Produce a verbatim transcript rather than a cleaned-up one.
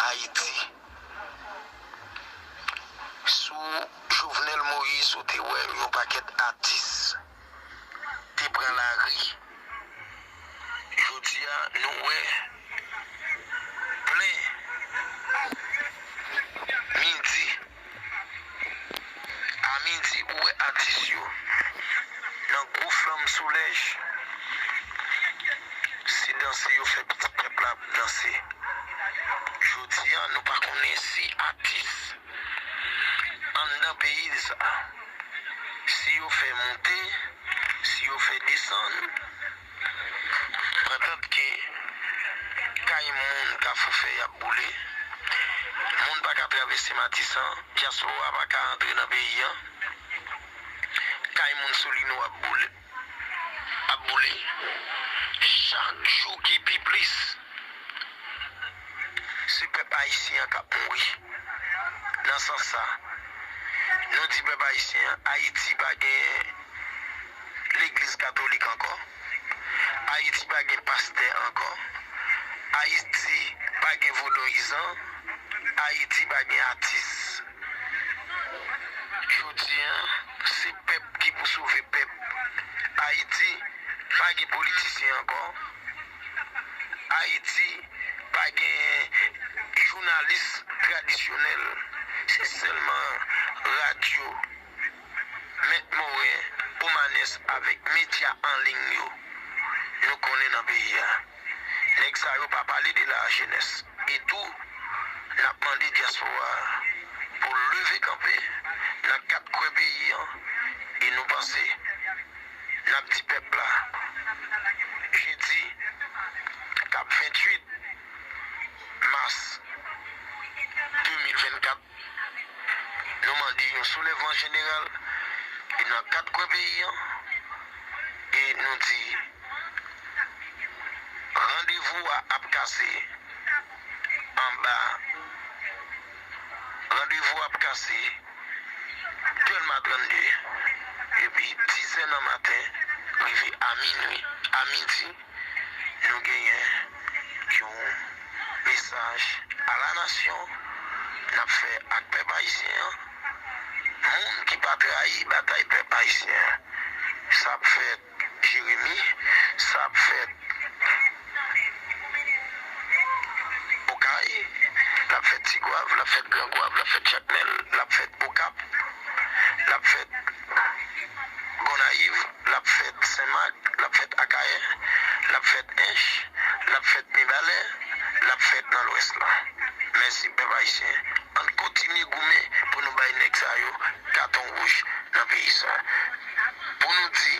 Ayiti. Sou Jovenel Moïse, ou te wè yon pakèt atis te pran lari. Jodi a, nou wè plen midi. A midi, ou wè atis yo nan gwo flanm solèy. Se danse yo fè pitit pèp la ap danse. Jodi a, nou pa konnen si atis anndan peyi sa, si yo fè monte, si yo fè desann, antant ke kay moun Kafou Fè y ap boule, moun pa ka travèse Matisan, dyaspora pa ka antre nan peyi an, kay moun Solino ap boule, ap boule. Chak jou ki pi plis, se pèp ayisyen an k ap mouri. Nan sans sa, nou di pèp ayisyen an, Ayiti pa gen legliz katolik ankò. Ayiti pa gen pastè ankò. Ayiti pa gen vodouyizan. Ayiti pa gen atis. Jodi a, se pèp ki pou sove pèp. Ayiti pa gen politisyen ankò. Ayiti pa gen jounalis tradisyonèl. Se sèlman radyo, Mèt Moren, Omanès avèk medya an liy yo nou konnen nan peyi a. Nèg sa yo pa pale de lajenès. E tou, n ap mande dyaspora a pou l leve kanpe nan kat kwen peyi an, e nou panse, n ap di pèp la, jedi k ap venntuit mas de mil vennkat, nou mande yon soulèvman jeneral e nan kat kwen peyi an, e nou di randevou a ap kase anba, randevou a ap kase Dèlma trannde, depi dizè nan maten rive a minui, a midi, nou genyen yon mesaj a la nasyon n ap fè ak pèp ayisyen an. Moun ki pa trayi batay pèp ayisyen an, sa ap fèt Jeremi, sa ap fèt Okay, l ap fèt Tigwav, l ap fèt Grangwav, l ap fèt Jakmèl, l ap fèt Okap, l ap fèt Gonayiv, l ap fèt Senmak, l ap fèt Akayè, l ap fèt Ench, l ap fèt Mibalè, l ap fèt nan Lwès la. Mèsi, pèp ayisyen. Ann kontinye goumen pou nou bay nèg sa yo katon wouj nan peyi sa. Pou nou di,